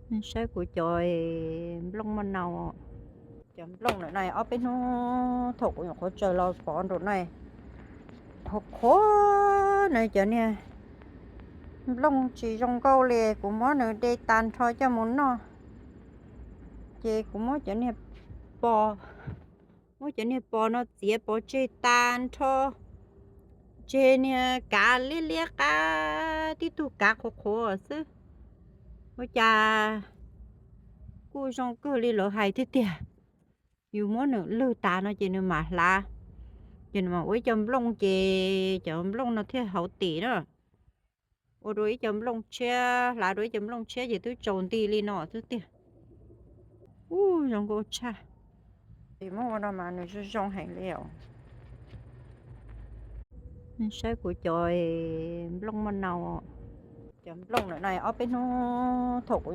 Saib kuv cov nplooj muaj nau. Cov nplooj ntawm no ob peb hnub thaum kuv nyuam qhuav tsaws los pov nraum no, qhuav qhuav na, cov niag nplooj tsis zoo nkauj li. Kuv muab nws de tag nrho coj mus noj, ces kuv muab cov niag pos, muab cov niag pos no txiav pov tseg tag nrho, tseg niag kav liab liab qab, tib tug kav qhuav qhuav xwb. Ua cas kuj zoo kawg li lawv hais tiag tiag. Yus muab nws lwg tas no ces nws mam hlav, ces nws mam ua ib co nplooj, ces cov nplooj no thiaj hauv tim na. Ua dua ib co nplooj tshiab, hlav dua ib co nplooj tshiab ces twb tsaus nti li no xwb tiag. Ub, zoo nkauj tshaj. Muab ua no mas nws zoo zoo heev li os. Saib kuv cov nplooj muaj nau. Cov nplooj ntawm no ob peb hnub thaum kuv